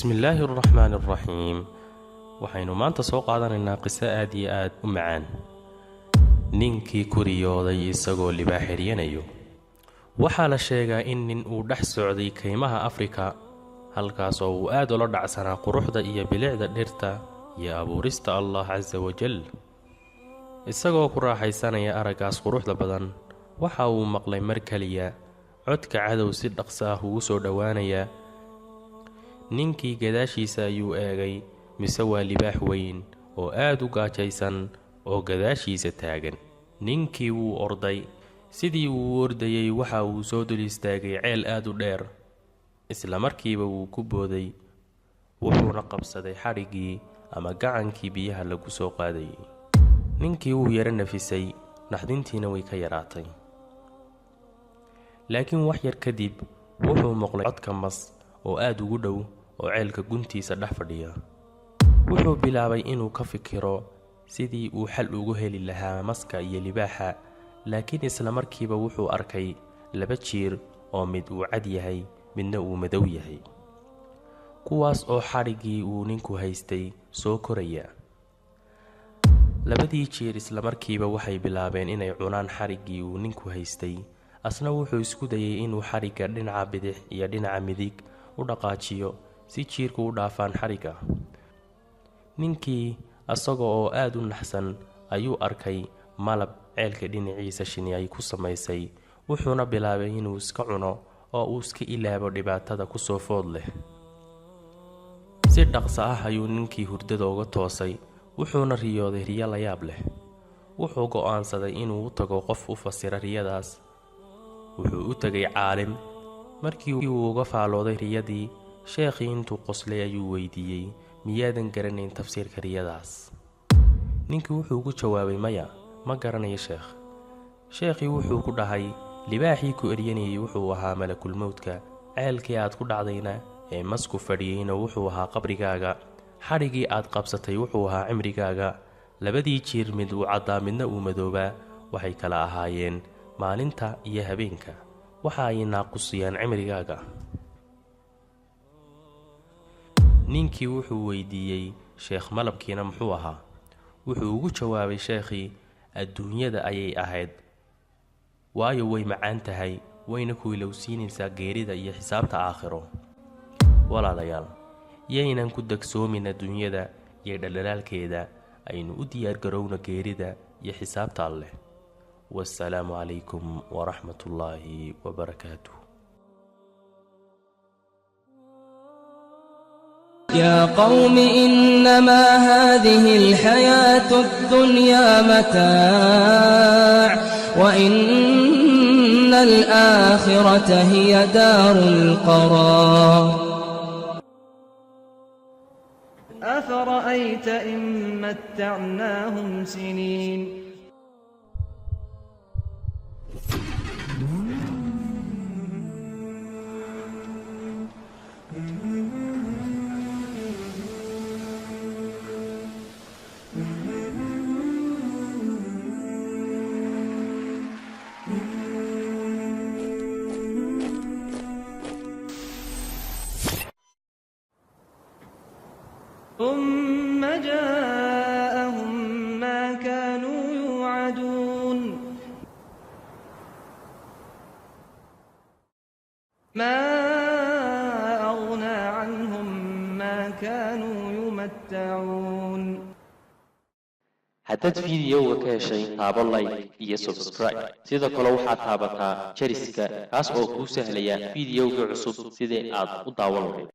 Bismillaahi araxmaani araxiim. Waxaynu maanta soo qaadanaynaa qiso aad iyo aad u macaan. Ninkii ku riyooday isagoo libaax eryanayo. Waxaa la sheegaa in nin uu dhex socday kaymaha Afrika, halkaas oo uu aad ula dhacsanaa quruxda iyo bilicda dhirta iyo abuurista Allah casa wajal. Isagoo ku raaxaysanaya araggaas quruxda badan, waxa uu maqlay mar keliya codka cadow si dhaqso ah ugu soo dhowaanaya. Ninkii gadaashiisa ayuu eegay, mise waa libaax weyn oo aad u gaajaysan oo gadaashiisa taagan. Ninkii wuu orday. Sidii uu u ordayey waxa uu soo dul istaagay ceel aad u dheer. Isla markiiba wuu ku booday, wuxuuna qabsaday xadhiggii ama gacankii biyaha lagu soo qaadayay. Ninkii wuu yaro nafisay, naxdintiina way ka yaraatay. Laakiin wax yar kadib wuxuu maqlay codka mas oo aad ugu dhow oo ceelka guntiisa dhex fadhiya. Wuxuu bilaabay inuu ka fikiro sidii uu xal ugu heli lahaa maska iyo libaaxa, laakiin isla markiiba wuxuu arkay laba jiir oo mid uu cad yahay midna uu madow yahay, kuwaas oo xadhiggii uu ninku haystay soo koraya. Labadii jiir isla markiiba waxay bilaabeen inay cunaan xadhiggii uu ninku haystay. Asna wuxuu isku dayay inuu xadhigga dhinaca bidix iyo dhinaca midig u dhaqaajiyo si jiirku u dhaafaan xadhigga. Ninkii asaga oo aad u naxsan ayuu arkay malab ceelka dhinaciisa shini ay ku samaysay, wuxuuna bilaabay inuu iska cuno oo uu iska ilaabo dhibaatada kusoo food leh. Si dhaqso ah ayuu ninkii hurdada uga toosay, wuxuuna riyooday riyo la yaab leh. Wuxuu go'aansaday inuu u tago qof u fasira riyadaas. Wuxuu u tegay caalim. Markii uu uga faalooday riyadii, sheekhii intuu qoslay ayuu weydiiyey, miyaadan garanayn tafsiirka riyadaas? Ninkii wuxuu ku jawaabay, maya, ma garanayo sheekh. Sheekhii wuxuu ku dhahay, libaaxii ku eryanayay wuxuu ahaa malakulmowdka, ceelkii aad ku dhacdayna ee masku fadhiyeyna wuxuu ahaa qabrigaaga, xadhiggii aad qabsatay wuxuu ahaa cimrigaaga. Labadii jiir mid uu caddaa midna uu madoobaa waxay kala ahaayeen maalinta iyo habeenka, waxa ay naaqusiyaan cimrigaaga. Ninkii wuxuu weydiiyey sheekh, malabkiina muxuu ahaa? Wuxuu ugu jawaabay sheekhii, adduunyada ayay ahayd, waayo way macaan tahay, wayna ku ilowsiinaysaa geerida iyo xisaabta aakhiro. Walaalayaal, yaynan ku dagsoomin adduunyada iyo dhaldhalaalkeeda, aynu u diyaargarowna geerida iyo xisaabta Alleh. Wasalaamu calaykum waraxmatullaahi wabarakaatuh. يا قوم إنما هذه الحياة الدنيا متاع وإن الآخرة هي دار القرار. أفرأيت إن متعناهم سنين. ثم جاءهم ما كانوا يوعدون. ما أغنى عنهم ما كانوا يمتعون. Haddaad fiidiyowga ka heshay, taabo like iyo subscribe. Sidoo kale waxaad taabataa jariska, kaas oo kuu sahlaya fiidiyowga cusub sidii aad u daawan lahayd.